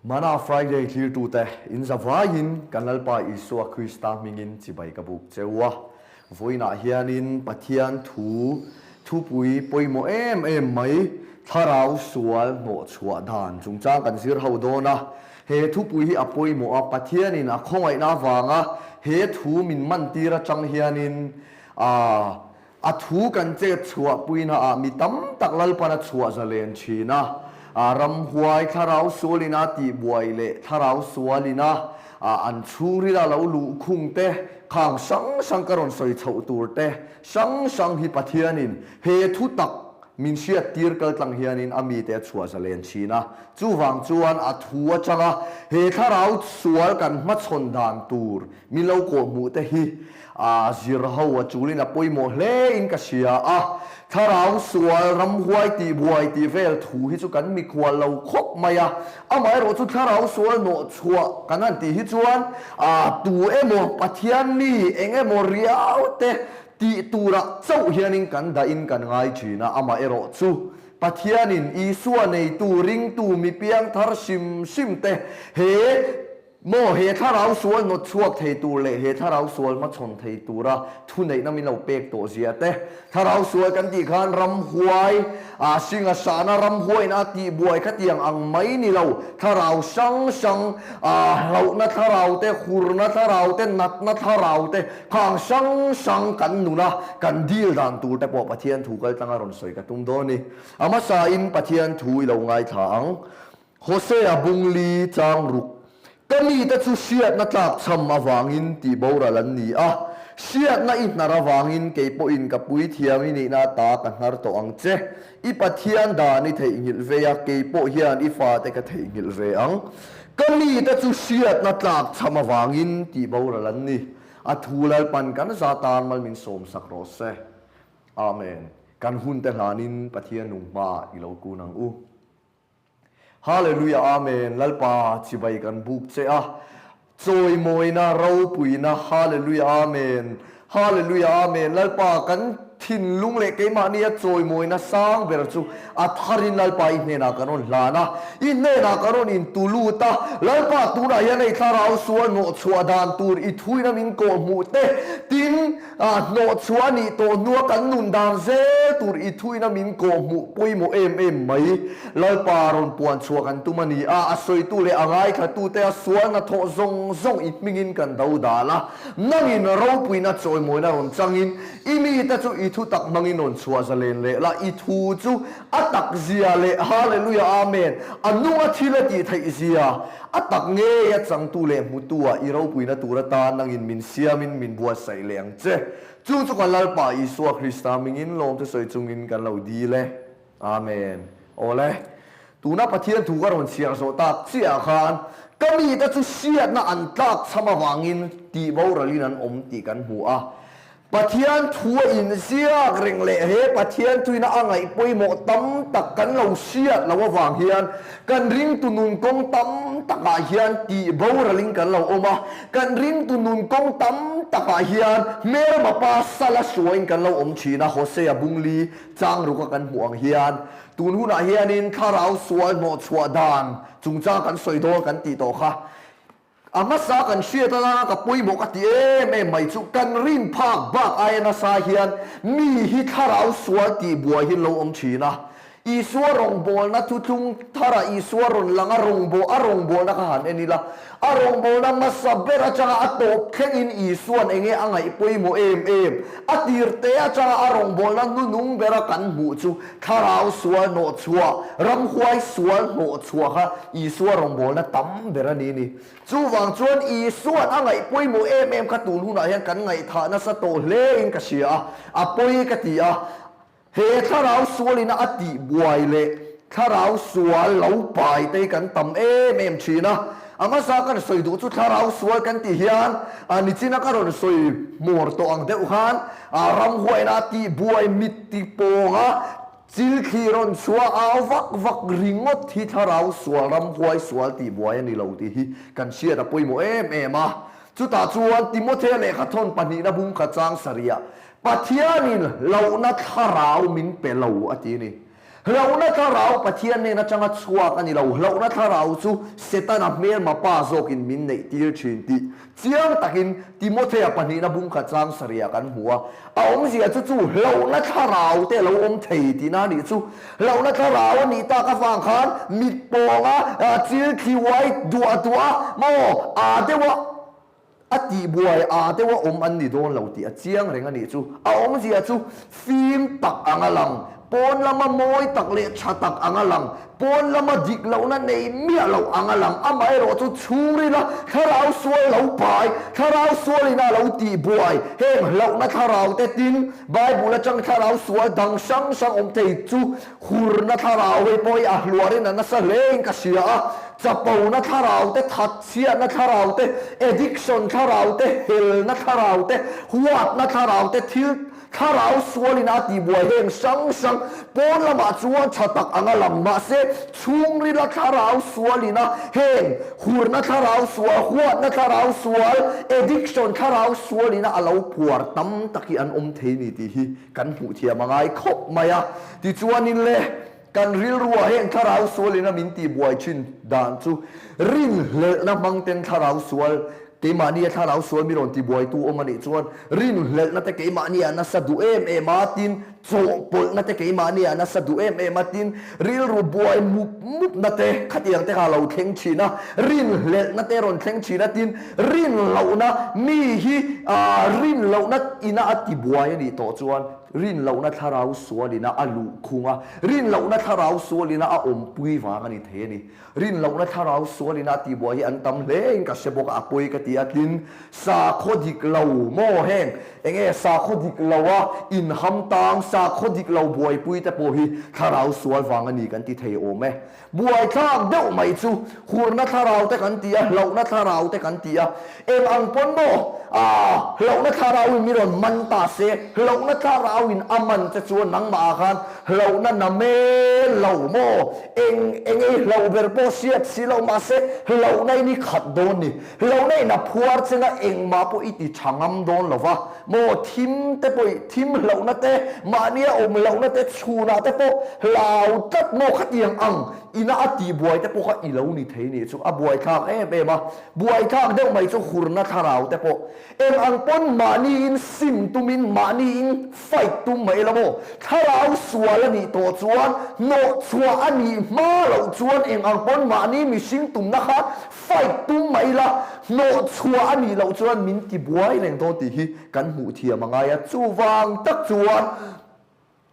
Mana Friday thlirtute, in zavaiin kan Lalpa Isua Krista hmingin chibai ka buk cheu a. Vawiinah hianin Pathian thu thupui pawimawh em em mai, Thlarau sual hnawhchhuah dan chungchang kan zir ho dawn a. He thupui hi a pawimawh a, Pathianin a khawngaihna avanga he thu min mantir atang hianin a A thu kan chet chhuah puinaah mi tam tak Lalpan a chhuah zalen thin a, a ramhuai thlarau sualina tihbuai leh thlarau sualina an chhungrila lo luh khung te, khang hrang hrang ka rawn sawi chhoh tur te hrang hrang hi Pathianin he thu tak min hriattir kaltlang hianin a mite a chhuah zalen thin a. Chuvang chuan a thu atanga he thlarau sual kan hmachhawn dan tur Min lo kawhhmuh te hi a zir ho a chulin a pawimawh hle in ka hria a, thlarau sual, ramhuai tihbuai tih vel thu hi chu kan mikhual lo khawp mai a, amaherawh chu thlarau sual nawh chhuah kan han tih hi chuan a tu emaw Pathian mi eng emaw riau te tih turah chauh hianin kan dahin kan ngai thin a, amaherawh chu Pathianin Isua neitu ringtu mi piangthar hrim hrim te he Maw, he thlarau sual nawt chhuak thei tur leh he thlarau sual hmachhawn thei tura thuneihna min lo pek tawh zia te, thlarau sual kan tih khan ramhuai, a hringa hrahna ramhuaiin a tihbuai khatiang ang mai ni lo, thlarau hrang hrang, a hlauhna thlarau te, hurna thlarau te, natna thlarau te, khang hrang hrang kan nuna kan deal dan tur te pawh Pathian thu kaltlanga rawn sawi ka tum dawn a ni. A hmasain Pathian thu i lo ngaithla ang. Hosea bungli chang ruk. Ka mite chu hriatna tlak chham avangin tih boral an ni a, hriatna i hnar avangin kei pawhin ka puithiam i nihna ata ka hnar tawh ang che. I Pathian dan i theihnghilh ve a, kei pawh hian i fate ka theihnghilh ve ang. Ka mite chu hriatna tlak chham avangin tih boral an ni. A thu Lalpan kan za tan mal min sawmsak rawh se. Amen. Kan hunte hlanin Pathian nung hmaah i lo kun ang u. Hallelujah Amen Lalpa chibai kan buk che a chawimawina ropuina Hallelujah Amen Hallelujah Amen Lalpa kan thinlung leh keimahni a chawimawina sang ber chu a tharin Lalpa i hnenah kan rawn hlan a i hnenah kan rawn in tu lut a Lalpa tunah hian hei thlarau sual hnawhchhuah dan tur i thuina min kawhhmuh te tin A hnawhchhuah a nih tawh hnua kan nun dan zel tur i thuina min kawhhmuh pawimawh em em mai. Lalpa rawn puan chhuah kan tum a ni a, a sawitu leh a ngaithlatute a sualna thawh zawng zawng i hmingin kan do dal a. Nangin ropuina chawimawina rawn changin i mite chu i thu tak hmangin rawn chhuah zalen leh la, i thu chu a tak zia leh Hallelujah Amen a nunga thil a tih theih zia A tak ngei a changtu leh hmutu ah i ropuina tur atan nangin min siamin min buatsaih leh ang che. Chu chu kan Lalpa Isua Krista mingin lawmte sawi chungin kan lo dil e. Amen. Awle. Tuna Pathian thu ka rawn chhiar zawh tak chiah ah khan ka mite chu hriatna an tlak chham avangin tih boralin an awm tih kan hmu a. Pathian thu a inziak reng leh he Pathian thuina a ngaih pawimawh tam tak kan lo hriat loh avang hian kan ringtu nun kawng tam takah hian tih boralin kan lo awm a, kan ringtu nun kawng tam takah hian hmelma pa sala hruaiin kan lo awm thin a, Hosea bungli chang ruka kan hmuh ang hian tun hunah hianin thlarau sual hnawhchhuah dan chungchang kan sawi dawn kan tih tawh kha. A hmasa kan hriat atanga ka pawimawh ka ti em em mai chu kan rin phak bak aia nasa hian mi hi thlarau sual tih buai hi lo awm thin a. Isua rawngbawlna thuthlung thara Isua rawn lang a rawngbawh a rawngbawlna kha han en ila, a rawngbawlna hmasa ber atanga a tawp thlengin Isua'n enge a ngaih pawimawh em em? A tirte atanga a rawngbawlna hnunung bera kan hmuh chu Thlarau sual hnawhchhuah, ramhuai sual hnawhchhuah kha Isua rawngbawlna tam ber a ni ni. Chuvang chuan Isua'n a ngaih pawimawh em em kha tun hunah hian kan ngaihthah nasa tawh hle in ka hria a, a pawi ka ti a. He thlarau sualina a tihbuai leh thlarau sual lo pai te hi kan tam em em thin a. A hmasa kan sawi duh chu thlarau sual kan tih hian a nichina ka rawn sawi hmawr tawh ang deuh khan a ramhuaina a tihbuai mit ti pawnga chil thli rawn chhuah au vak vak ringawt hi thlarau sual ramhuai sual tihbuai a ni lo tih hi kan hriat a pawimawh em em a. Chutah chuan Timothea lehkhathawn pahnihna bung kha chang sarih ah Pathianin hlauhna thlarau min pe lo a ti a ni. Hlauhna thlarau Pathian hnen atanga chhuak a ni lo, hlauhna thlarau chu Setana hmelma pa zawkin min neih tir thin tih chiang takin Timothea pahnihna bungkhat chang sarihah kan hmu a. A awmzia chu chu hlauhna thlarau te a lo awm thei tihna a nih chu. Hlauhna thlarau a nih tak avang khan mit pawnga chil thli uai duah duah a maw aa deuh a, A tihbuai aa deuha awm an ni dawn lo tih a chiang reng a nih chu. A awmzia chu fim tak anga lang, pawn lama mawi tak leh tha tak anga lang, pawn lama dik lohna nei miah loh anga lang, amaherawh chu chhungrila thlarau sual lo pai, thlarau sualin a lo tihbuai, heng hlauhna thlarau te tin Bible atang thlarau sual dang hrang hrang awm thei chu Hurna thlarau hei pawh hi a hluarin a nasa hlein ka hria a, chapona thlarau te, thatchhiatna thlarau te, addiction thlarau te, helna thlarau te, huatna thlarau te, thil thlarau sualin a tihbuai heng hrang hrang pawn lamah chuan tha tak anga lang mahse chhungrila thlarau sualin a heng hurna thlarau sual, huatna thlarau sual, addiction thlarau sualin a lo puar tam tak hi an awm thei ni tih hi Kan hmuh thiam a ngai khawp mai a, tichuanin le, kan rilruah heng thlarau sualin a min tihbuai thin dan chu rinhlelhna hmang ten thlarau sual, keimahnia thlarau sual mi rawn tibuaitu awm a nih chuan rinhlelhna te keimahnia nasa duh em em a, tin chawhpawlhna te keimahnia nasa duh em em a, tin rilru buai mup mupna te khatiang te kha a lo thleng thin a, rinhlelhna te rawn thleng thin a, tin Rinlohna, Mi hi rinlohna ina a tibuai a nih tawh chuan rinlohna thlarau sualina a luh khung a, rinlohna thlarau sualina a awmpui vang a ni thei a ni. Rinlohna thlarau sualina a tibuai hi an tam hlein ka hre bawk a, a pawi ka ti a, tin sakhaw dik lo maw heng enge sakhaw dik lo a inham tang sakhaw dik lo buaipui te pawh hi thlarau sual vang a ni kan ti thei awm e. Buaithlak deuh mai chu hurna thlarau te kan ti a, hlauhna thlarau te kan ti a. Eng ang pawn maw? Aaa, hlauhna thlarau in mi rawn man ta se, hlauhna thlarau in a man che chuan nangmah ah khan hlauhna na mel lo maw? Eng eng ei hlauh ber pawh hriat si lo mahse hlauhna in i khat dawn ni. Hlauhna in a phuar chenga engmah pawh i ti tha ngam dawn lo va maw? Thim te pawh i thim hlauhna te, mahnia awm hlauhna te, chhunah te pawh hlau tlat maw khatiang ang ina a tihbuai te pawh kha i lo ni thei nih chu a buaithlak em em a. Buaithlak deuh mai chu hurna thlarau te pawh eng ang pawn mahniin sim tumin mahniin fight tum mai la maw? Thlarau sual a nih tawh chuan hnawhchhuah a nih hma loh chuan eng ang pawn mahni mihring tumna kha Fight tum mai ila, hnawh chhuah a nih loh chuan min ti buai reng dawn tih hi kan hmuh thiam a ngai a. Chuvang tak chuan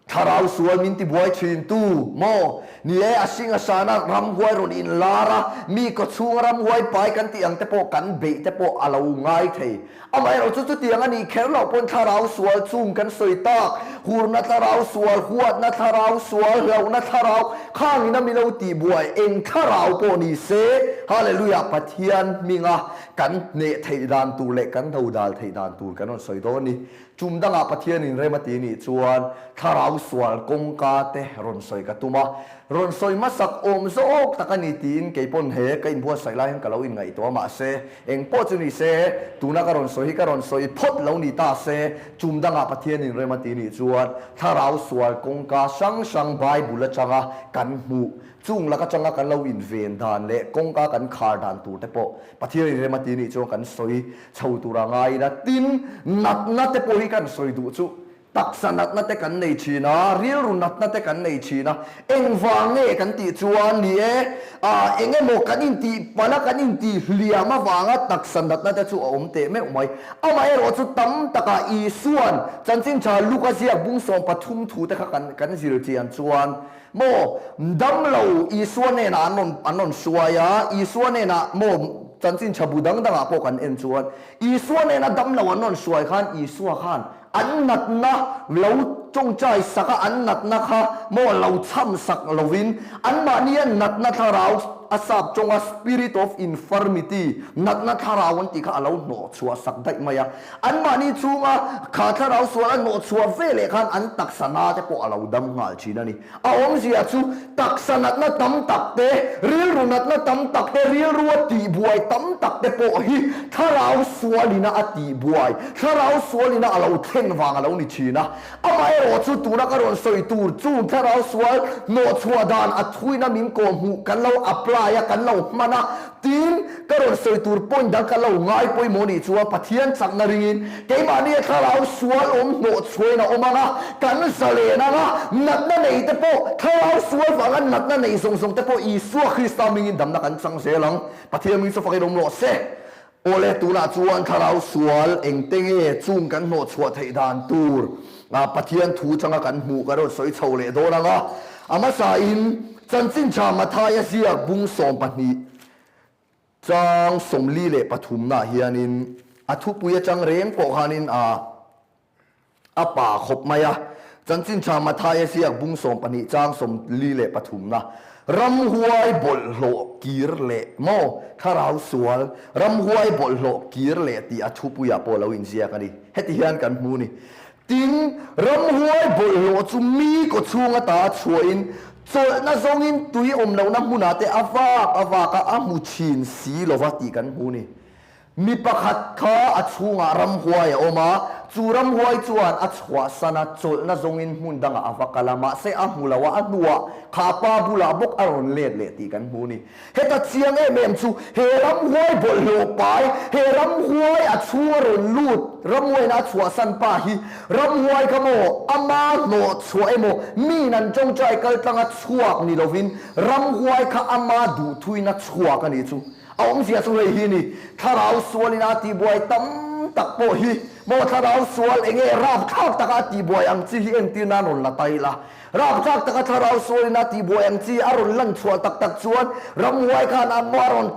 thlarau sual min ti buai thin tu maw? Ni e, a hring a hrana ramhuai rawn inlar a, mi kawchhunga ramhuai pai kan tih ang te pawh kan beih te pawh a lo ngai thei. Amaherawh chu chutiang a nih kher loh pawn thlarau sual chung kan sawi tak, hurna thlarau sual, huatna thlarau sual, hlauhna thlarau, khangin a mi lo tih buai eng thlarau pawh ni se, Hallelujah, Pathian hminga kan hneh theih dan tur leh kan do dal theih dan tur kan rawn sawi dawn a ni. Tum dangah Pathianin rem a ti nih chuan thlarau sual kawngka te rawn sawi ka tum a, Rawn sawi hmasak awm zawk tak a ni tiin kei pawn he ka inbuatsaih lai hian ka lo inngaihtuah a, mahse eng pawh chu ni se tuna ka rawn sawi hi ka rawn sawi phawt lo ni ta se, chum dangah Pathianin rem a ti nih chuan thlarau sual kawngka hrang hrang Bible atanga kan hmuh chung lak atanga kan lo inven dan leh kawngka kan khar dan tur te pawh Pathianin rem a ti nih chuan kan sawi chho tur a ngai ila, tin natna te pawh hi kan sawi duh chu Taksa natna te kan nei thin a, rilru natna te kan nei thin a, engvang nge kan tih chuan ni e, ah eng emaw kan intih palh a, kan intih hliam avanga taksa natna te chu a awm teh meuh mai. Amaherawh chu tam takah Isua'n chanchin tha Luka ziak bung 13 thu te kha kan kan zir chian chuan maw damlo Isua hnenah an rawn an rawn hruai a, Isua hnenah maw chanchin tha bu dang dangah pawh kan en chuan Isua hnena damlo an rawn hruai khan Isua khan An natna lo tawngtai sak a, an natna kha maw lo chham sak lovin, anmahnia natna thlarau a sap tawnga spirit of infirmity, natna thlarau an tih kha a lo hnawh chhuah sak daih mai a. Anmahni chhunga kha thlarau sual a hnawh chhuah ve leh khan an taksa na te pawh a lo dam nghal thin a ni. A awmzia chu taksa natna tam tak te, rilru natna tam tak te, rilrua tihbuai tam tak te pawh hi thlarau sualina a tihbuai, thlarau sualina a lo thlen vang a lo ni thin a. Amaherawh chu tuna ka rawn sawi tur chung thlarau sual hnawhchhuah dan a thuina min kawhhmuh kan lo apply a, kan lo hman a, Tin, ka rawn sawi tur point dang ka lo ngai pawimawh nih chuan Pathian chakna ringin keimahni a thlarau sual awm hnawh chhuain a awm ang a, kan zalen ang a, natna nei te pawh, thlarau sual vanga natna nei zawng zawng te pawh Isua Krista hmingin damna kan chang zel ang. Pathian hming chu fakin awm rawh se. Awle, tunah chuan thlarau sual engte nge chung kan hnawh chhuah theih dan tur Pathian thu changa kan hmuh ka rawn sawi chho leh dawn ang a. A hmasain Chanchin Tha Mathaia ziak bung 12 chang 43 naah hianin a thupui atang reng pawh khanin a a pa khawp mai a. Chanchin Tha Mathaia ziak bung 12 chang 43 na ramhuai bawlhhlawh kir leh maw thlarau sual ramhuai bawlhhlawh kir leh tih a thupuiah pawh lo inziak a ni. Heti hian kan hmu ni. Tin, ramhuai bawlhhlawh chu mi kaw chhung ata chhuahin chawlhna zawngin tui awm lohna hmunah te a vak a vak a, a hmu thin si lova tih kan hmu ni. Mi pakhat kha a chhungah ramhuai a awm a, chu ramhuai chuan a chhuahsan a, chawlhna zawngin hmun dangah a va kal a, mahse a hmu lo a, a hnuah kha pa bulah bawk a rawn let leh tih kan hmu ni. Heta chiang em em chu he ramhuai bawlhhlawh pai, he ramhuai a chhung a rawn lut, ramhuaina a chhuahsan pa hi ramhuai kha maw ama hnawh chhuah emaw miin an tawngtai kal tlanga chhuak ni lovin ramhuai kha ama duhthuina chhuak a nih chu. A awmzia chu hei hi ni, thlarau sualin a tihbuai tam tak pawh hi maw thlarau sual eng nge rapthlak taka a tihbuai ang chi hi entir nan rawn la ta ila. Rapthlak taka thlarau sualin a tihbuai ang chi a rawn lan chhuah tak tak chuan ramhuai khan a maw a rawn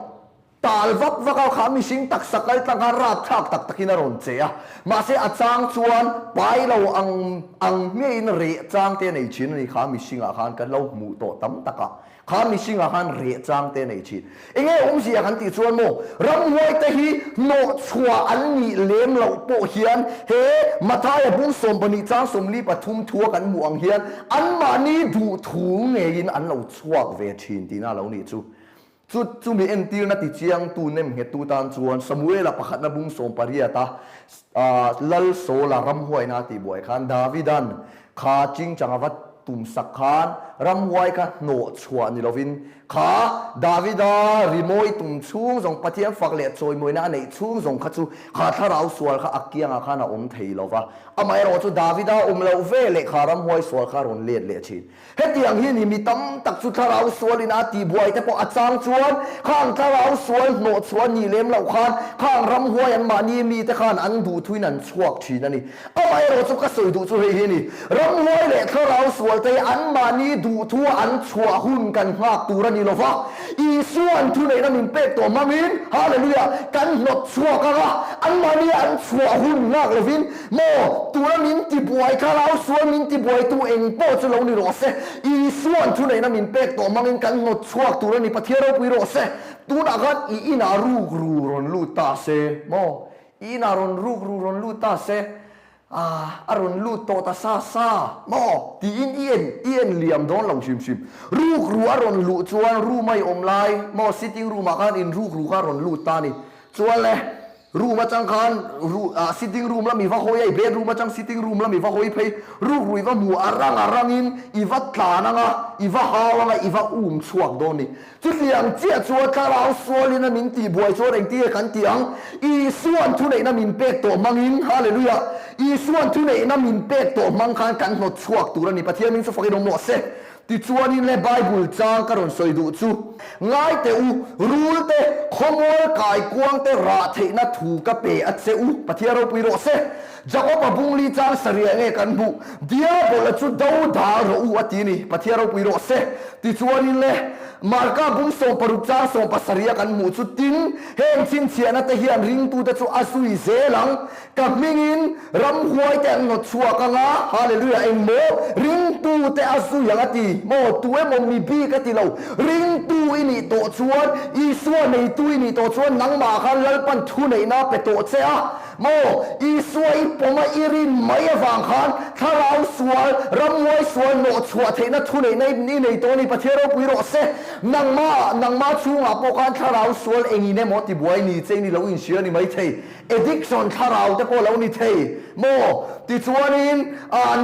tal vak vak a, kha mihring taksa kal tlang khan rapthlak tak takin a rawn che a. Mahse a chang chuan pai lo ang ang hmiahin reh chang te a nei thin a ni kha mihringah khan kan lo hmuh tawh tam tak a. Kha mihringah khan reh chang te nei thin. Enge awmzia kan tih chuan maw, ramhuai te hi hnawh chhuah an nih lem loh pawh hian he Mathaia bung 12 chang 43 thua kan hmuh ang hian anmahni duhthu ngeiin an lo chhuak ve thin tihna a lo nih chu. Chu chumi entirna tichiangtu nemnghettu tan chuan Samuela pakhatna bung 18 a Lal Saula ramhuaina a tihbuai khan Davidan Kha chingchang a va tum sak khan ramhuai kha hnawh chhuah ni lovin kha Davida rimawi tum chhung zawng Pathian fak leh chawimawina a neih chhung zawng kha chu kha thlarau sual kha a kiangah khan a awm thei lo va. Amaherawh chu Davida awm loh ve leh kha ramhuai sual kha a rawn let leh thin. Hetiang hi ni mi tam tak chu thlarau sualin a tihbuai te pawh a chang chuan khang thlarau sual hnawh chhuah nih lem loh khan khang ramhuai an mahni mi te khan an duhthuin an chhuak thin a ni. Amaherawh chu ka sawi duh chu hei hi a ni, ramhuai leh thlarau sual te hi anmahni duhthu an chhuah hun kan nghak tur a ni lo va, Isua'n thuneihna min pek tawh hmangin, Hallelujah, kan hnawt chhuak ang a, anmahni an chhuah hun nghak lovin, maw, tuna min tibuai thlarau sual min tibuaitu eng pawh chu lo ni rawh se, Isua'n thuneihna min pek tawh hmangin kan hnawt chhuak tur a ni, Pathian ropui rawh se, tunah khan i inah rukru rawn lut ta se, maw, I inah rawn ruk ru rawn lut ta se, ah, a rawn lut tawh ta sa sa maw? tiin i en, i en liam dawn lo hrim hrim. Ruk ru a rawn luh chuan room a i awm lai maw, sitting room ah khan in ruk ru kha a rawn lut ta a ni. Chuan le, room atang khan ru, ah, sitting room lam i va hawi a, i bedroom atang sitting room lam i va hawi phei, ruk ru i va hmu a rang a rangin i va tlan ang a, i va hau ang a, i va um chhuak dawn a ni. Chutiang chiah chuan thlarau sualin a min tihbuai chuan engtin nge kan tih ang? Isua'n thuneihna min pek tawh hmangin, Hallelujah! Isua'n thuneihna min pek tawh hmang khan kan hnawt chhuak tur a ni. Pathian min chu fakin awm rawh se. Tichuanin le Bible chang ka rawn sawi duh chu, Ngai teh u, rul te, khawmual kaikuang te rah theihna thu ka pe a che u, Pathian ropui rawh se. Jakob-a bungli chang sarih nge kan hmuh? Diabola chu do dah rawh u a ti ni. Pathian ropui rawh se. Tichuanin le, Marka bung 16 chang 17 a kan hmuh chu tin, heng chhinchhiahna te hian ringtute chu a zui zel ang. Ka hmingin ramhuai te an hnawt chhuak ang a, Hallelujah, engmaw? Ringtute a zui ang a ti. ni. Maw tu emaw mi bik a ti lo. Ringtu i nih tawh chuan, Isua neitu i nih tawh chuan nangmah khan Lalpan thuneihna a pe tawh che a. Maw Isua i pawm a i rin mai avang khan thlarau sual, ramhuai sual hnawhchhuah theihna thuneihna i nei tawh a ni. Pathian ropui rawh se. Nangmah, nangmah chhungah pawh khan thlarau sual engin emaw tibuai ni che in i lo inhria a ni maithei. Addiction thlarau te pawh lo ni thei maw? Tichuanin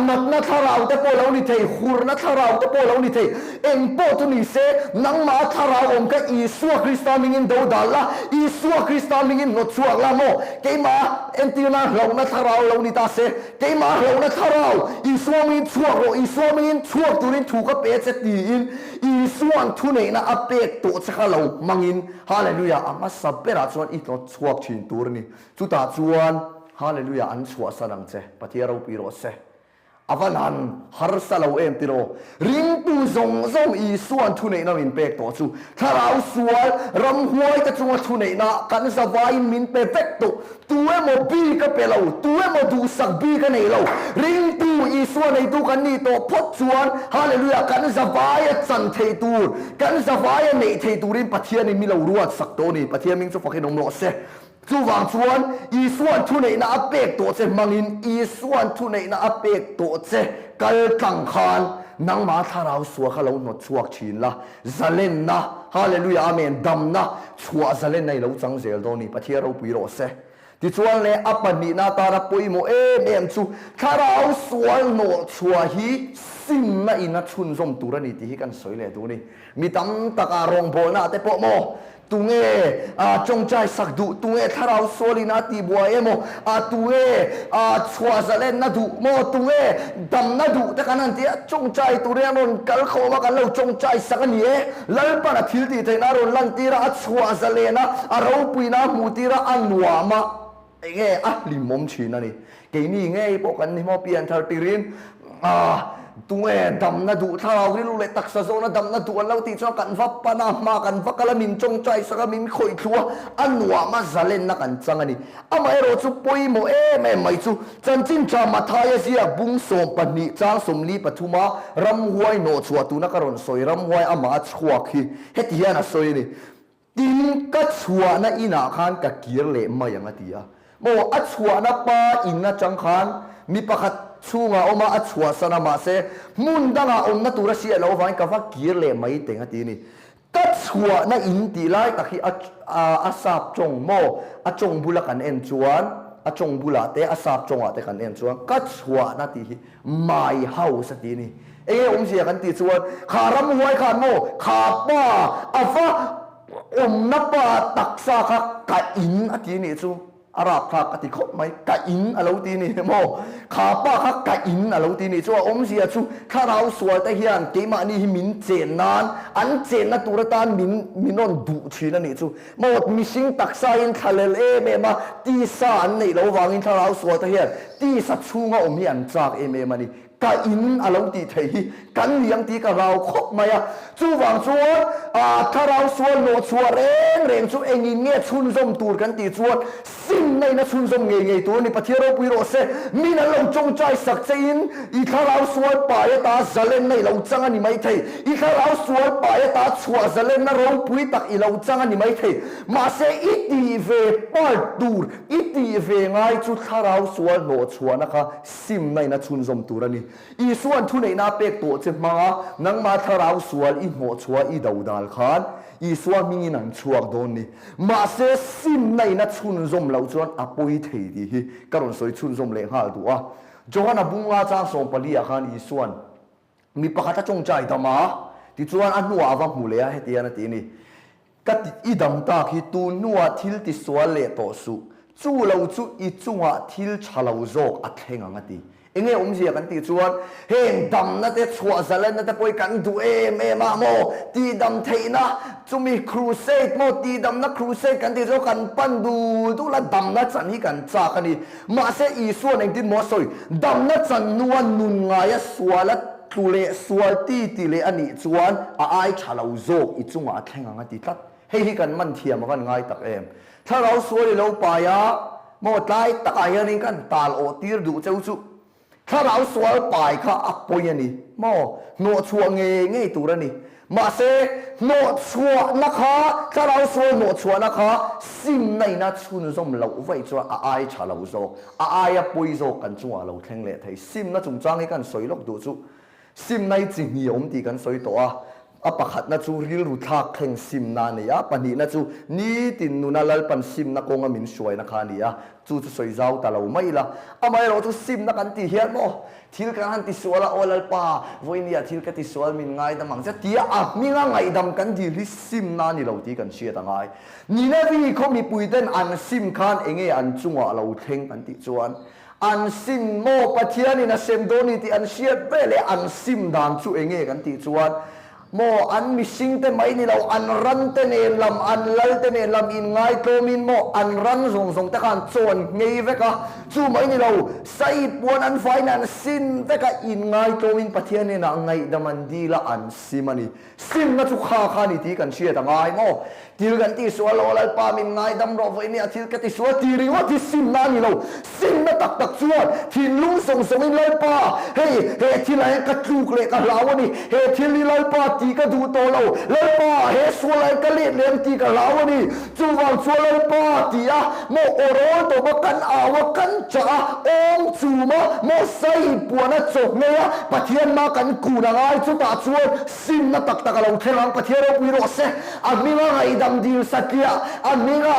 natna thlarau te pawh lo ni thei, hurna thlarau te pawh lo ni thei. Eng pawh chu ni se, nangmah thlarau awm kha Isua Krista hmingin do dal la, Isua Krista hmingin hnawt chhuak la maw? Keimah entirna hlauhna thlarau lo ni ta se, keimah hlauhna thlarau Isua hmingin chhuak rawh, Isua hmingin chhuak turin thu ka pe che tiin Isua'n thuneihna a pek tawh che kha lo hmangin Hallelujah! A hmasa berah chuan i hnawt chhuak thin tur a ni. Chutah chuan Hallelujah an chhuahsan ang che. Pathian ropui rawh se. A van han harsa lo em tiraw? Ringtu zawng zawng Isua'n thuneihna min pek tawh chu Thlarau sual ramhuaite chunga thuneihna kan zavaiin min pe vek tawh. Tu emaw bik a pe lo, tu emaw duhsak bik a nei lo. Ringtu Isua neitu kan nih tawh phawt chuan Hallelujah kan zavaia chan theih tur, kan zavaia neih theih turin Pathianin mi lo ruatsak tawh a ni. Pathian hming chu fakin awm rawh se. Chuvang chuan Isua'n thuneihna a pek tawh che hmangin Isua'n thuneihna a pek tawh che kal tlang khan nangmah thlarau sual kha lo hnawt chhuak thin la. Zalenna, Hallelujah Amen, damna, chhuah zalenna i lo chang zel dawn ni, Pathian ropui rawh se. Tichuan leh a pahnihna atana pawimawh em em chu thlarau sual hnawh chhuah hi simna in a chhunzawm tur a ni tih hi kan sawi leh duh a ni. Mi tam takah rawngbawlna ah te pawh maw Tunge a tawngtai sak duh? Tunge thlarau sualin a tihbuai emaw? A tunge a chhuah zalenna duh maw? Tunge damna duh te kan han ti a, tawngtai turin an rawn kal khawm a, kan lo tawngtai sak a ni e. Lalpan a thil tih theihna a rawn lantir a, a chhuah zalen a, a ropuina a hmuh tir a, a nuam a, enge a hlimawm thin a ni. Keini ngei pawh kan ni maw pianthar tirin ah tunge damna duh thlarau rilru leh taksa zawna damna duh an lo tih chuan kan va pan a, hma kan va kal a, min tawngtai sak a, min khawih thlu a, a nuam a zalenna kan chang a ni. Amaherawh chu pawimawh em em mai chu chanchin tha Mathaia ziak bung 12 chang 43 a ramhuai hnawhchhuah tuna ka rawn sawi ramhuai amah a chhuak hi heti hian a sawi a ni. Tin, ka chhuahna inah khan ka kir leh mai ang a ti a. Maw, a chhuahna pa in atang khan mi pakhat chhungah a awm a, a chhuahsan a, mahse, hmun dangah awmna tur a hriat loh avangin ka va kir leh mai teng a ti a ni. Ka chhuahna in tih lai tak hi a a sap tawng maw, a tawng bula kan en chuan, a tawng bulah te, a sap tawngah te kan en chuan ka chhuahna tih hi My house a ti a ni. Enge awmzia kan tih chuan kha ramhuai khan maw kha pa a va awmna pa taksa kha ka in a ti nih chu a rapthlak ka ti khawp mai ka in a lo ti ni maw kha pa kha ka in a lo ti nih chu a awmzia chu thlarau sual te hian keimahni hi min chen nan an chenna tur atan min min rawn duh thin a nih chu maw mihring taksa in thlalel em em a tisa an neih loh vangin thlarau sual te hian Tisa chhunga awm hi an chak em em a ni. Ka in a lo tih theih hi kan ni ang tih ka hlau khawp mai a. Chuvang chuan aa thlarau sual hnawh chhuah reng reng chu engin nge chhunzawm tur kan tih chuan simna in a chhunzawm ngei ngei tur a ni. Pathian ropui rawh se. Min an lo tawngtai sak che in i thlarau sual pai ata zalenna i lo chang a ni mai thei. I thlarau sual pai ata chhuah zalenna ropui tak i lo chang a ni mai thei. Mahse i tih ve part tur I tih ve ngai chu thlarau sual hnawh chhuahna kha simna in a chhunzawm tur a ni. Isua'n thuneihna a pek tawh che hmanga nangmah thlarau sual i hnawh chhuah i do dal khan Isua hmingin an chhuak dawn ni. Mahse simna in a chhunzawm loh chuan a pawi thei tih hi ka rawn sawi chhunzawm leh nghal duh a. Johana bunga chang 14 ah khan Isua'n mi pakhat a tawngtai dam a, tichuan a hnuah a va hmu leh a, heti hian a ti a ni. Ka ti, i dam tak hi tun hnuah thil ti sual leh tawh suh, chu lo chu i chungah thil tha lo zawk a thleng ang a ti. Enge awmzia kan tih chuan heng damna te chhuah zalenna te pawh hi kan duh em em a maw, tihdam theihna chumi crusade maw, tihdamna crusade kan tih chuan kan pan dul dul a, damna chan hi kan chak a ni. Mahse Isua'n engtin maw a sawi, damna chan hnua nun ngaia suala Tlu leh sual ti ti leh a nih chuan a ai tha lo zawk i chungah a thleng ang a ti tlat. Hei hi kan man thiam a van ngai tak em. Thlarau sual i lo pai a, maw tlai takah hianin kan tal awh tir duh cheu chu. Thlarau sual pai kha a pawi a ni maw? Hnawhchhuah ngei ngei tur a ni. Mahse, hnawhchhuahna kha, thlarau sual hnawhchhuahna kha simna ina chhunzawm loh vaih chuan a ai tha lo zawk, a aia pawi zawk kan chungah a lo thleng leh thei. Simna chungchang hi kan sawi lawk duh chu simna hi chi hnih a awm tih kan sawi tawh a. A pakhatna chu rilru thlak thleng simna a ni a, pahnihna chu nitin nuna Lalpan simna kawnga min hruaina kha a ni a, chu chu sawi zau ta lo mai ila. Amaherawh chu simna kan tih hian maw, thil kan han tisual a, Aw Lalpa, vawinia thil ka tisual min ngaidam ang che tia a hminga ngaihdam kan dil hi simna a ni lo tih kan hriat a ngai. Ninevi khaw mipuiten an sim khan enge an chungah lo thleng kan tih chuan An sim maw? Pathianin a sem dawn ni tih an hriat ve leh an sim dan chu eng nge kan tih chuan maw an mihringte mai ni lo, an rante nen lam, an lalte nen lam inngaitlawmin maw an ran zawng zawng te khan chaw an nghei vek a, chu mai ni lo, sai puan an faiin an sin vek a, inngaitlawmin Pathian hnenah ngaihdam an dil a, an sim a ni. Simna chu kha kha ni tih kan hriat a ngai maw? Thil kan ti sual lo, Lalpa min ngaidam rawh vawi nia thil ka ti sual ti ringawt hi simna a ni lo. Simna tak tak chuan thinlung zawng zawngin Lalpa, hei he thilah hian ka tluk leh ka hlau a ni, he thil hi Lalpa tih ka duh tawh lo, Lalpa he sualah hian ka let leh ang tih ka hlau a ni, chuvang chuan Lalpa ti a maw aw rawl tawp a kan au a kan chah a awm chum a maw sai puan a chaw ngei a Pathian ma kan kun a ngai chutah chuan Simna tak tak a lo thleng ang, Pathian ropui rawh se. A hminga ngaihdam dil satliah, a hminga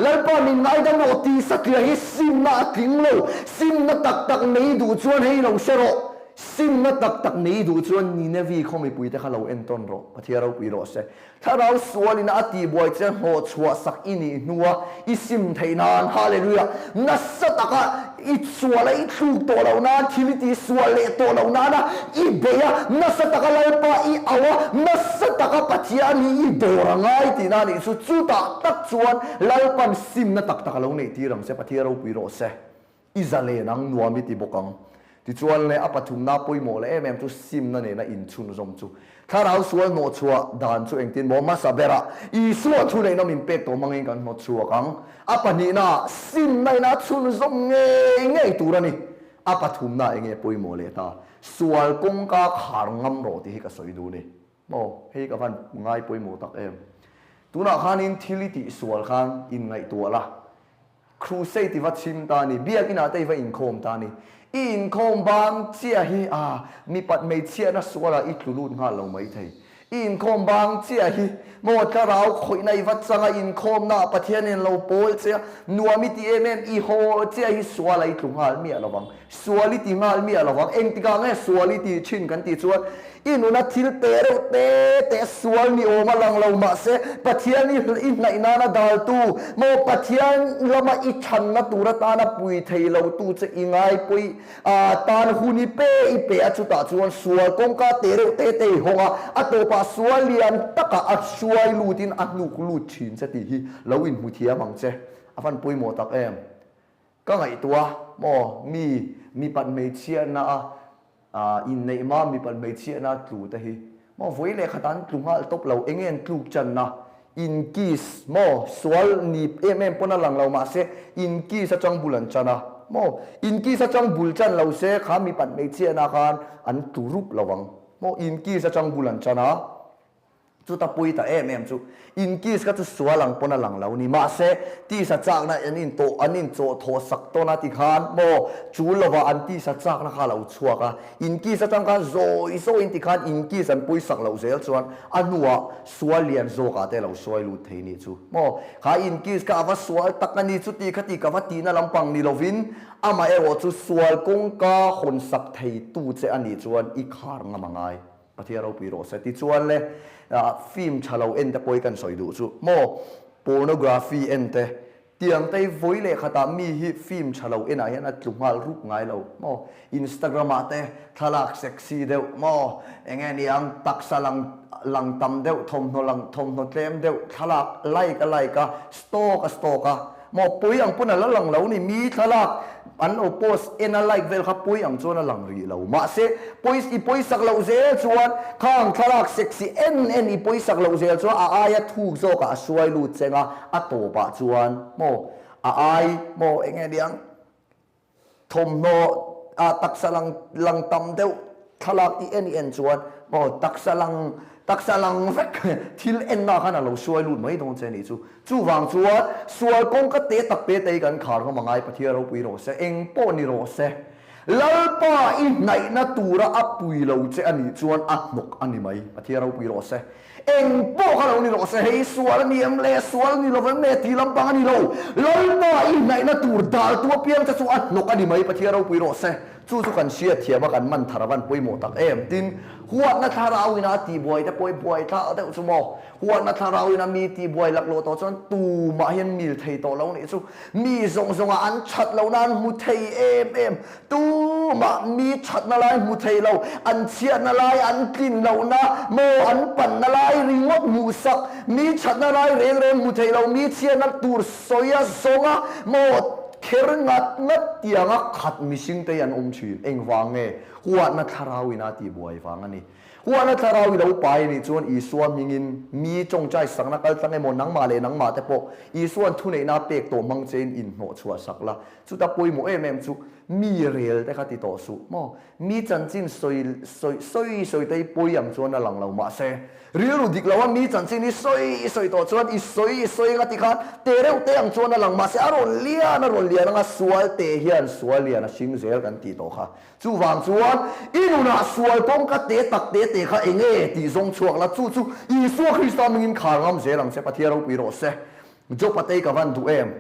Lalpa min ngaidam rawh ti satliah hi simna a tling lo. Simna tak tak nei duh chuan hei lo hre rawh. Simna tak tak nei duh chuan Ninevi khaw mipuite kha lo entawn rawh, Pathian ropui rawh se. Thlarau sualin a tihbuai che hnawh chhuah sak i nih hnua i sim theih nan, Hallelujah, nasa taka i sual a i thluk tawh loh nan, thil i tih sual leh tawh loh nana i bei a, nasa taka Lalpa i auh a, nasa taka Pathian hi i dawr a ngai tihna a nih chu. Chutah tak chuan Lalpan simna tak tak a lo neih tir ang che, Pathian ropui rawh se. I zalen ang nuam i ti bawk ang. Tichuan le a pathumna pawimawh leh em em chu simna nena inchhunzawm chu. Thlarau sual hnawhchhuah dan chu engtin maw hmasa berah Isua thuneihna min pek tawh hmangin kan hnawtchhuak ang. A pahnihnaah simna ina chhunzawm ngei ngei tur a ni. A pathumnaah enge pawimawh leh ta? Sual kawngka khar ngam rawh tih hi ka sawi duh ni. Maw, hei ka van ngai pawimawh tak em. Tunah khanin thil i tihsual khan inngaihtuah la. Crusade i va chhim ta ni, biakinah te i va inkhawm ta ni. I inkhawm bang chiah hi a mipat hmeichhiatna sualah i tlu lut nghal lo maithei. I inkhawm bang chiah hi maw thlarau khawihna i va chang a, inkhawmnaah Pathianin lo pawl che a, nuam i ti em em, i haw chiah hi sualah i tlu nghal miah lo vang. Sual i ti nghal miah lo vang. Engtikah nge sual i tih thin kan tih chuan I nuna thil te reuh te te sual ni awm a lang lo mahse Pathian i i hnaih nana daltu maw Pathian lama i thanna tur atana pui thei lo tu che i ngai pawi a tan hun i pe i pe a chutah chuan sual kawngka te reuh te te i hawng a a tawpah sual lian takah a hruai lutin a hnuk lut thin che tih hi lo inhmu thiam ang che a van pawimawh tak em. Ka ngaihtuah maw mi mipat hmeichhiatna a inneih hma mipat hmeichhiatna tlu te hi maw vawi leh khat an tlu nghal tawp lo enge an tluk channa in kiss maw sual ni em em pawn a lang lo mahse in kiss atang bul an chan a maw in kiss atang bul chan lo se kha mipat hmeichhiatna khan an tlu rup lo ang maw in kiss atang bul an chan a. Chuta pui ta em em chu inkiss kha chu sual ang pawn a lang lo ni. Mahse, tisa chakna an intawh an inchawh thawh sak tawn a ti khan maw chul lova an tisa chakna kha a lo chhuak a. Inkiss atang khan zawi zawiin ti khan inkiss an pui sak loh zel chuan a hnuah sual lian zawkah te a lo sawi lut thei nih chu maw. Kha inkiss kha a va sual tak a ni chu ti kha ti ka va tihna lampang ni lovin amaherawh chu sual kawngka hawn sak thei tu che a nih chuan i khar ngam a ngai. Pathian ropui rawh se. Tichuan le, film tha lo en te pawh hi kan sawi duh chu maw, pornography en te, tiang te hi vawi leh khatah mi hi film tha lo enah hian a tlu nghal rup ngai lo maw, Instagram ah te thlalak sexy deuh maw, eng nge niang taksa lang lang tam deuh, thawmhnaw lang thawmhnaw tlem deuh thlalak like a like a, stalk a stalk a. Maw pui ang pawn a la lang lo ni, mi thlalak an lo post en a like vel kha pui ang chuan a lang rih lo. Mahse, pawis i pawisak loh zel chuan khang thlalak sexy en en i pawisak loh zel chuan a aia thuk zawkah a suai lut cheng a, a tawpah chuan maw a ai maw eng nge niang thawmhnaw. Ah taksa lang lang tam deuh thlalak i en i en chuan maw taksa lang taksa lang vek thil enna khan a lo suai lut mai dawn che nih chu. Chuvang chuan sual kawngka te tak te te hi kan khar ngam angai Pathian ropui rawh se, eng pawh ni rawh se. Lalpa i hnaihna tura a pui lo che a nih chuan a hnawk a ni mai Pathian ropui rawh se. Eng pawh kha lo ni rawh se, hei sual a ni em le, sual a ni lo em le tih lampang a ni lo. Lalpa i hnaihna tur daltu apiang che chu a hnawk a ni mai, Pathian ropui rawh se. Chu chu kan hriatthiam a, kan man thar a van pawimawh tak em. Tin, huatna thlarau ina a tihbuai te pawh i buai thlak deuh chu maw? Huatna thlarau ina mi tihbuai laklawh tawh chuan tumah hian mil thei tawh lo nih chu. Mi zawng zawngah an that lohna an hmu thei em em. Tumah mi thatna lai hmu thei lo, an chhiatna lai, an tlin lohna maw, an panna lai ringawt hmuhsak, mi thatna lai reng reng hmu thei lo, mi chhiatna tur sawi a zawnga maw kher ngat ngat tianga khat mihringte hi an awm thin. Engvang nge? Huatna thlarau ina tihbuai vang a ni. Huana thlarau i lo pai anih chuan Isua hmingin mi tawngtai sakna kal tlang emaw nangmah leh nangmah te pawh Isua'n thuneihna a pek tawh hmang chein inhnawh chhuah sak la. Chuta pawimawh em em chu mi rel te kha ti tawh suh maw? Mi chanchin sawi sawi sawi sawi te hi pawi ang chuan a lang lo mahse rilru dik lo a mi chanchin i sawi sawi tawh chuan i sawi i sawi anga ti khan te reuh te ang chuan a lang mahse a rawn lian a rawn lian anga sual te hian sual lian a hring zel kan tih tawh kha. Chuvang chuan, i nunah sual kawngka te tak te te kha eng nge tih zawng chhuak la, chu chu Isua Krista mingin khar ngam zel ang che, Pathian ropui rawh se. Job-a te ka van duh em?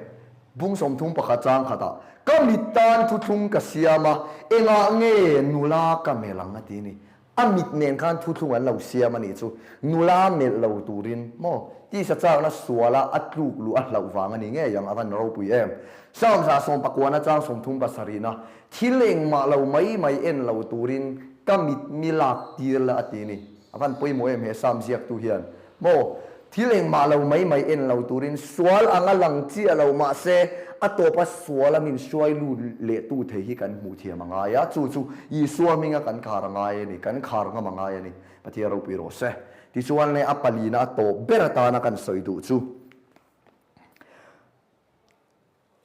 Bung 31 chang khatah, Ka mit tan thuthlung ka siam a, engah nge nula ka melh ang a ti ni. A mit nen khan thuthlung an lo siam a nih chu, nula melh lo turin maw? Tisa chakna suala a tluk luh a hlauh vang a ni ngei ang, a van ropui em? Psalm 119 chang 37na, Thil engmah lo mai mai en lo turin ka mit mi lak tir la a ti ni. A van pawimawh em he Psalm ziaktu hian maw? Thil engmah lo mai mai en lo turin sual anga lang chiah lo mahse a tawpa suala min hruai lut leh tu thei hi kan hmuh thiam a ngai a, chu chu Isua hminga kan khar a ngai a ni, kan khar ngam a ngai a ni. Pathian ropui rawh se. Tichuan le a palina a tawp ber atana kan sawi duh chu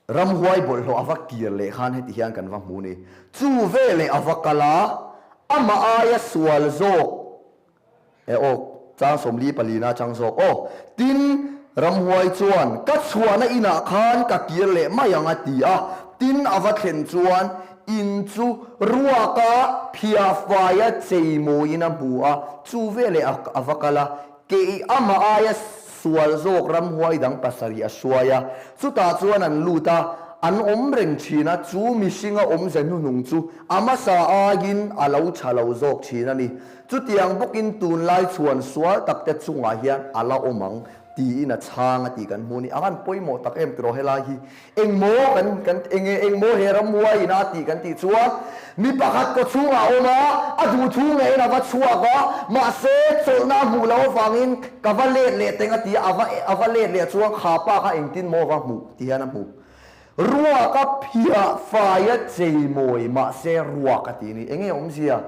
Ramhuai bawlhhlawh a va kir leh khan heti hian kan va hmu ni. Chu veleh a va kal a, amah aia sual zawk e aw, chang 44 na chang zawk aw. Tin, ramhuai chuan, Ka chhuahna inah khan ka kir leh mai ang a ti a. Tin, a va thlen chuan in chu ruaka phiahfaia cheimawiin a hmu a, chu veleh a va kal a, Kei amah aia sual zawk ramhuai dang pasarih a hruai a, chutah chuan an lut a, an awm reng thin a, chu mihringa awmze hnuhnung chu a hmasa aiin a lo tha lo zawk thin a ni. Chutiang bawkin tunlai chhuan sual takte chungah hian a la awm ang tiin a chhang a tih kan hmu a ni. A han pawimawh tak em tiraw helai hi? Engmaw kan kan enge engmaw he ramhuai ina tih kan tih chuan mi pakhat kaw chhungah a awm a, a duh thu ngeiin a va chhuak a, mahse chawlhna a hmuh loh avangin ka va let leh teng a ti a, a va a va let leh chuan kha pa kha engtin maw va hmuh ti hian a hmu. Ruak a phiah fai a cheimawi mahse ruak a ti ni. Enge awmzia?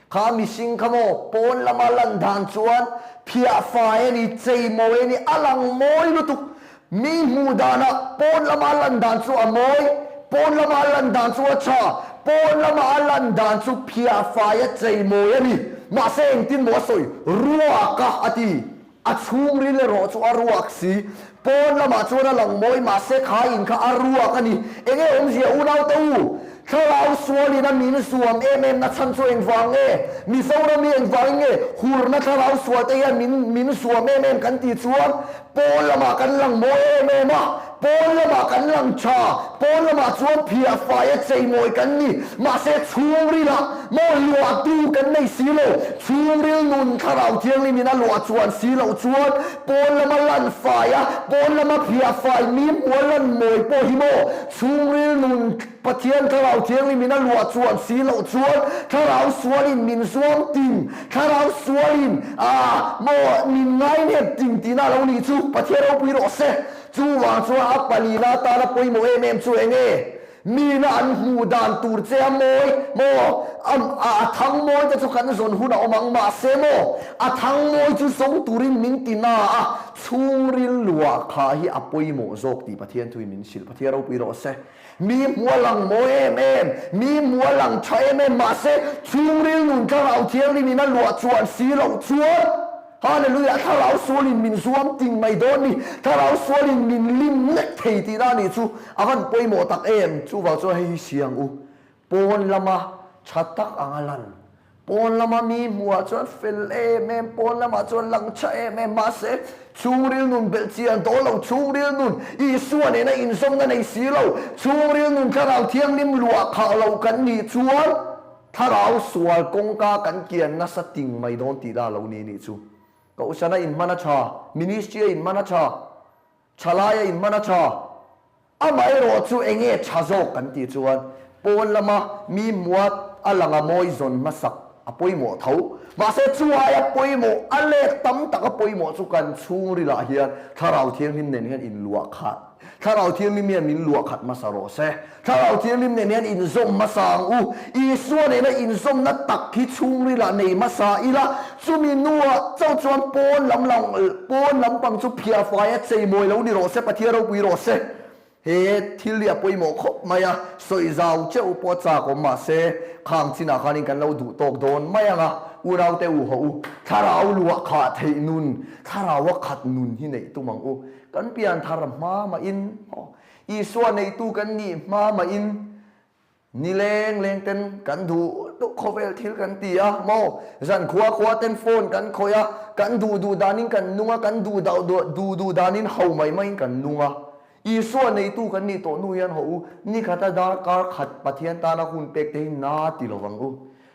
Kha mihring kha maw pawn lama lan dan chuan phiah fai a ni, cheimawi a ni, a lang mawi lutuk. Mi hmuh danah pawn lama lan dan chu a mawi, pawn lama lan dan chu a tha, pawn lama a lan dan chu phiah fai a cheimawi a ni. Mahse engtin maw a sawi? Ruak a a ti. A chhungril erawh chu a ruak si. Pawn lamah chuan a lang mawi mahse kha in kha a ruak a ni. Enge awmzia unaute u? Thlarau sualin a min zuam em em na chhan chu engvang nge? Mizoram hi engvangin nge hurna thlarau sual te hian min min zuam em em kan tih chuan pawn lamah kan lang mawi em em a, pawn lamah kan lang tha, pawn lamah chuan phiah fai a cheimawi kan ni. Mahse chhungrilah maw luahtu kan nei si lo. Chhungril nun thlarau thianghlim in a luah chuan si loh chuan pawn lama lan fai a, pawn lama phiah fai mi hmual lan mawi pawh hi maw chhungril nun Pathian thlarau thianghlim in a luah chuan si loh chuan thlarau sual in min zuam ting, thlarau sual in ah maw min ngainep ting tihna a lo nih chu Pathian ropui rawh se. Chuvang chuan a palina atana pawimawh em em chu eng nge? Mina an hmuh dan tur che a mawi maw? A a thang mawi te chu kan zawn hun a awm ang mahse maw? A thang mawi chu zawng turin min ti na a, chhungril luah kha hi a pawimawh zawk tih Pathian thuin min hrilh. Pathian ropui rawh se. Mi hmu a lang mawi em em, mi hmu a lang tha em em, mahse chhungril nun Thlarau Thianghlim in a luah chuan si loh chuan Hallelujah, Thlarau sualin min zuam ting mai dawn ni, Thlarau sualin min lim nek thei tihna a nih chu a van pawimawh tak em. Chuvang chuan hei hi siang u, pawn lama tha tak anga lan Pawn lama mi hmuhah chuan fel em em, pawn lamah chuan lang tha em em, mahse chhungril nun belh chian tawh lo, chhungril nun Isua nena inzawmna nei si lo, chhungril nun Thlarau Thianghlim luah khah lo kan nih chuan Thlarau sual kawngka kan kian nasa ting mai dawn tih la lo ni nih chu. Kohhrana inhman a tha, ministry-a inhman a tha, Thalaia inhman a tha. Amaherawh chu enge tha zawk kan tih chuan pawn lama mi hmuat a langa mawi zawn hmasak a pawimawh tho. Mahse chu aia pawimawh, a let tam taka pawimawh chu kan chhungrilah hian Thlarau Thianghlim nen hian inluah khat. Thlarau Thianghlim hian min luah khat hmasa rawh se. Thlarau Thianghlim nen hian inzawm hmasa ang u. Isua nena inzawmna tak hi chhungrilah nei hmasa ila, chumi nuah chauh chuan pawn lam lang pawn lampang chu phiah faia cheimawi lo ni rawh se, Pathian ropui rawh se. He thil hi a pawimawh khawp mai a, sawi zau cheuh pawh a chak awm mah se, khang chinah khanin kan lo duh tawk dawn mai ang a, unaute u haw u, thlarau luah khah theih nun, thlaraua khat nun hi neih tum ang u. Kan pian thar hma mahin, Isua neitu kan nih hma mahin ni leng leng ten kan duh duh khawvel thil kan ti a maw? Zan khua khua ten phone kan khawih a, kan duh duh danin kan nung a, kan duh duh duh danin ho mai maiin kan nung a. Isua neitu kan nih tawh hnu hian hawh u, nikhata darkar khat Pathian tana hun pek te hi na ti lo vang u.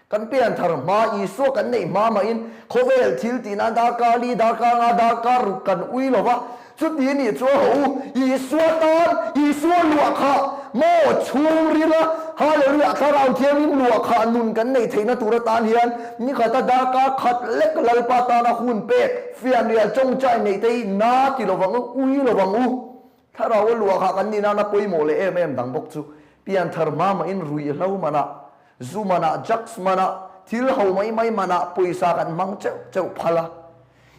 Kan pian thar hma, Isua kan neih hma mahin khawvel thil tih nan darkar li, darkar nga, darkar ruk kan ui lo va. Chuti nih chuan hawh u, Isua tan, Isua luah khah maw chhungril a, Hallelujah, Thlarau Thianghlim luah khah nun kan neih theihna tur atan hian nikhata darkar khat lek Lalpa tana hun pek, fianrial tawngtai neih te hi na ti lo vang u, ui lo vang u. Thlarau a luah khah kan nih nana pawimawh leh em em dang bawk chu pianthar hma mahin ruihhlo manah, zu manah, drugs manah, thil ho mai mai manah pawisa kan hmang cheuh cheuh phal a.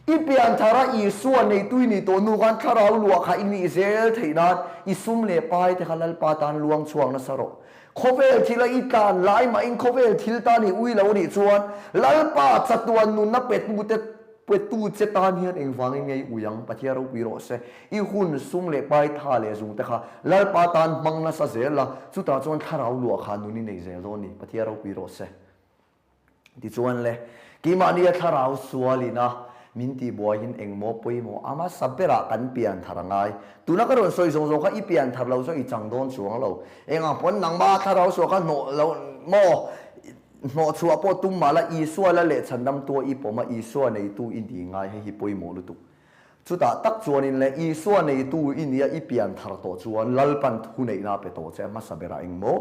I pianthar a Isua neitui nih tawh hnu khan thlarau luah kha i nih zel theih nan i sum leh pai te kha Lalpa tan luang chhuak nasa rawh. Khawvel thila i tlan lai mahin khawvel thil tan i ui lo nih chuan Lalpa chatuan nunna petute Petu che tan hian engvangin nge i ui ang? Pathian ropui rawh se. I hun, sum leh pai, tha leh zung te kha Lalpa tan hmang nasa zel la, chutah chuan thlarau luah kha nun i nei zel dawn ni. Pathian ropui rawh se. Tichuan le, keimahnia thlarau sualina min tihbuaiin engmaw pawimawh a hmasa berah kan pian thar a ngai. Tuna ka rawn sawi zawng zawng kha i pian thar lo chuan i chang dawn chuang lo. Engah pawn nangmah thlarau sual kha hnawh lo maw? Hnawhchhuah pawh tum mah la, Isua la leh chhandamtua i pawm a, Isua neitu i ni ngai, hei hi pawimawh lutuk. Chutah tak chuanin le, Isua neitu i nia i pian thar tawh chuan Lalpan thuneihna a pe tawh che a hmasa berah eng maw?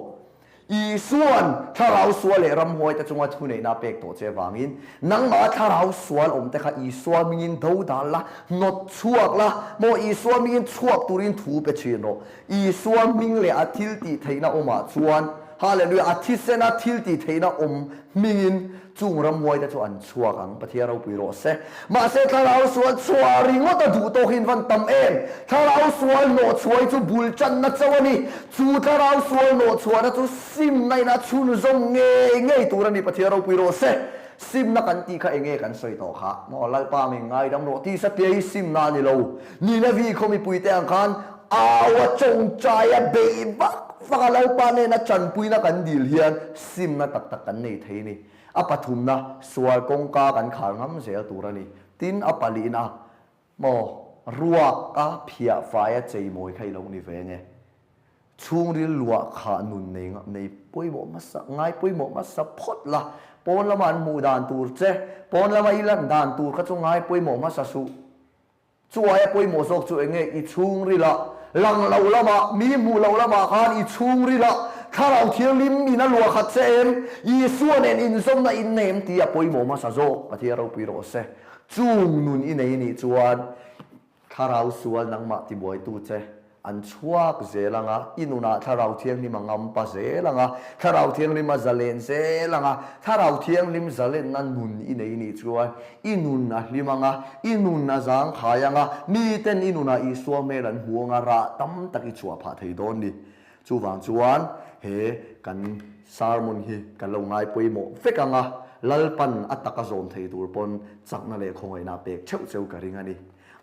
Isua'n thlarau sual leh ramhuaite chunga thuneihna a pek tawh che avangin nangmah thlarau sual awmte kha Isua mingin do dan la, hnawt chhuak la, maw Isua mingin chhuak turin thu pe thin rawh. Isua hming leh a thiltihtheihna awmah chuan, Hallelujah, a thisena thiltihtheihna awm hmingin chung ramhuaite chu an chhuak ang, Pathian ropui rawh se. Mahse thlarau sual chhuah ringawt a duh tawk hi in van tam em? Thlarau sual hnawhchhuah hi chu bul channa chauh a ni. Chu thlarau sual hnawhchhuahna chu simna in a chhunzawm ngei ngei tur a ni, Pathian ropui rawh se. Simna kan tih kha enge kan sawi tawh kha? Maw Lalpa min ngaidam rawh tih satliah hi simna a ni lo. Ninavi khaw mipuite ang khan au a tawngtai a beih vak vak a Lalpa nena tanpuina kan dil hian simna tak tak kan nei thei a ni. A pathumna, sual kawngka kan khar ngam zel tur a ni. Tin, a palihna, maw ruak a phiah fai a cheimawi kha i lo ni ve nge? Chhungril luah kha nun nei nei pawimawh hmasa ngai pawimawh hmasa phawt la, pawn lama an hmuh dan tur che, pawn lama i lan dan tur kha chu ngai pawimawh hmasa suh. Chu aia pawimawh zawk chu enge i chhungrila lang lo lamah, mi hmuh loh lamah khan i chhungrila Thlarau Thianghlim in a luah khat che em? Isua nen inzawmna in nei em tih a pawimawh hmasa zawk, Pathian ropui rawh se. Chung nun i nei nih chuan Thlarau sual nangmah tibuaitu che an chhuak zel ang a, i nunah Thlarau Thianghlim a ngampa zel ang a, Thlarau Thianghlim a zalen zel ang a, Thlarau Thianghlim zalenna nun i nei nih chuan i nun a hlim ang a, i nun a zangkhai ang a, miten i nunah Isua hmel an hmu ang a, rah tam tak i chhuah phah thei dawn ni. Chuvang chuan he kan sermon hi kan lo ngai pawimawh vek ang a, Lalpan a taka zawm thei tur pawn chakna leh khawngaihna a pek theuh cheu ka ring a ni.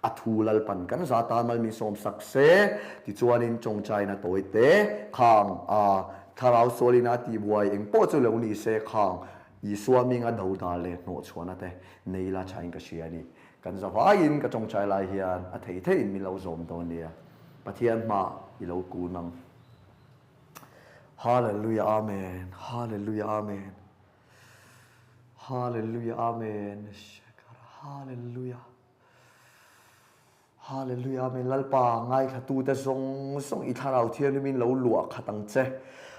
A thu Lalpan kan za tan mal min sawm sak se, tichuanin tawngtaina tawi te khang a thlarau sualina a tihbuai eng pawh chu lo ni se khang Isua hminga dodal leh hnawhchhuahna te nei la thain ka hria a ni. Kan za vaiin ka tawngtai lai hian a thei theiin min lo zawm dawn nia. Pathian hmaah i lo kun ang. Hallelujah Amen Hallelujah Amen Hallelujah Amen Hallelujah Hallelujah Amen Lalpa ngaithlatute zawng zawng i Thlarau Thianghlimin lo luah khat ang che.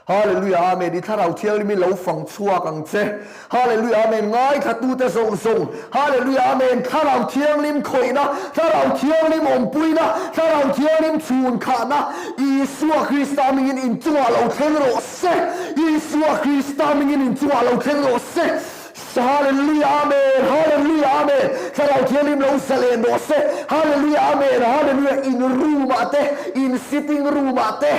Hallelujah Amen I Thlarau Thianghlimin lo fang chhuak ang che. Hallelujah Amen Ngaithlatute zawng zawng Hallelujah Amen Thlarau Thianghlim khawihna Thlarau Thianghlim awmpuina Thlarau Thianghlim chhun khahna Isua Krista mingin inchungah lo thleng rawh se Isua Krista mingin inchungah lo thleng rawh se. Hallelujah Amen Hallelujah Amen Thlarau Thianghlim lo zalen rawh se Hallelujah Amen Hallelujah In room ah te in sitting room ah te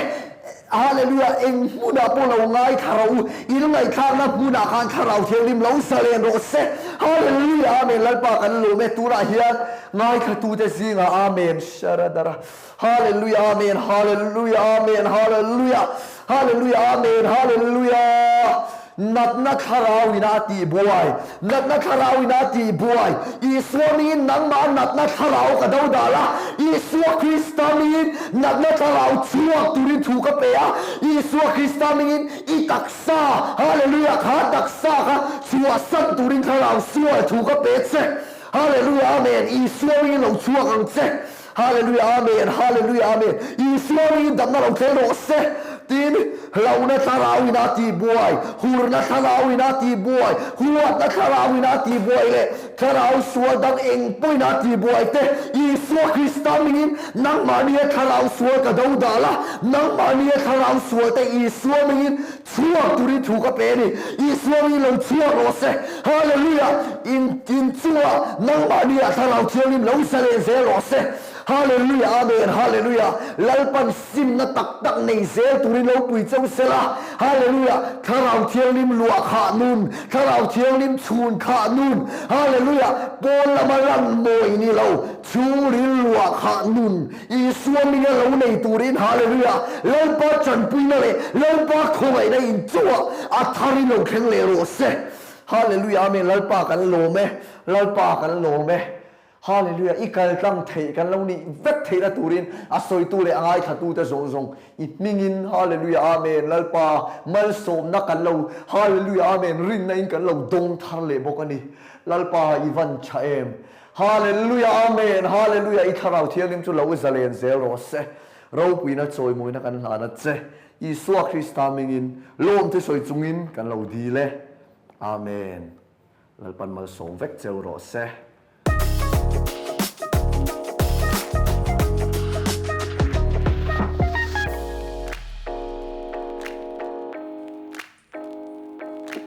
Hallelujah eng hmun ah pawh lo ngai thla rawh u in ngaihthlakna hmun ah khan Thlarau Thianghlim lo zalen rawh se Hallelujah Amen Lalpa kan lawm e tunah hian ngaithla tute zingah Amen Sharadara Hallelujah Amen Hallelujah Amen Hallelujah Hallelujah Amen Hallelujah Natna thlarau in a tih buai Natna thlarau in a tih buai Isua mingin nangmah natna thlarau ka do dal a Isua Krista mingin natna thlarau chhuak turin thu ka pe a Isua Krista mingin i taksa Hallelujah kha taksa kha chhuahsan turin thlarau sual thu ka pe che Hallelujah Amen Isua mingin lo chhuak ang che Hallelujah Amen Hallelujah Amen Isua mingin damna lo thleng rawh se tin hlauhna thlarau in a tih buai hurna thlarau in a tih buai huatna thlarau in a tih buai leh thlarau sual dang eng pawhin a tih buai te Isua Krista mingin nangmahnia thlarau sual ka do dal a nangmahnia thlarau sual te Isua mingin chhuak turin thu ka pe a ni Isua mingin lo chhuak rawh se Hallelujah in in chungah nangmahni ah Thlarau Thianghlim lo zalen zel rawh se Hallelujah Amen Hallelujah Lalpan simna tak tak nei zel turin lo pui cheu sela Hallelujah Thlarau Thianghlim luah khah nun Thlarau Thianghlim chhun khah nun Hallelujah Pawn lama lan mawi ni lo chhungril luah khah nun Isua minga lo nei turin Hallelujah Lalpa tanpuina leh Lalpa khawngaihna in chungah a tharin lo thleng leh rawh se Hallelujah Amen Lalpa kan lawm e Lalpa kan lawm e Hallelujah i kal tlang theih kan lo nih vek theihna turin a sawitu leh a ngaithlatute zawng zawng i hmingin Hallelujah Amen Lalpa malsawmna kan lo Hallelujah Amen rinna in kan lo dawng thar leh bawk a ni Lalpa i van tha em Hallelujah Amen Hallelujah i Thlarau Thianghlim chu lo zalen zel rawh se ropuina chawimawina kan hlan a che Isua Krista mingin lawmte sawi chungin kan lo dil e Amen Lalpan malsawm vek cheu rawh se.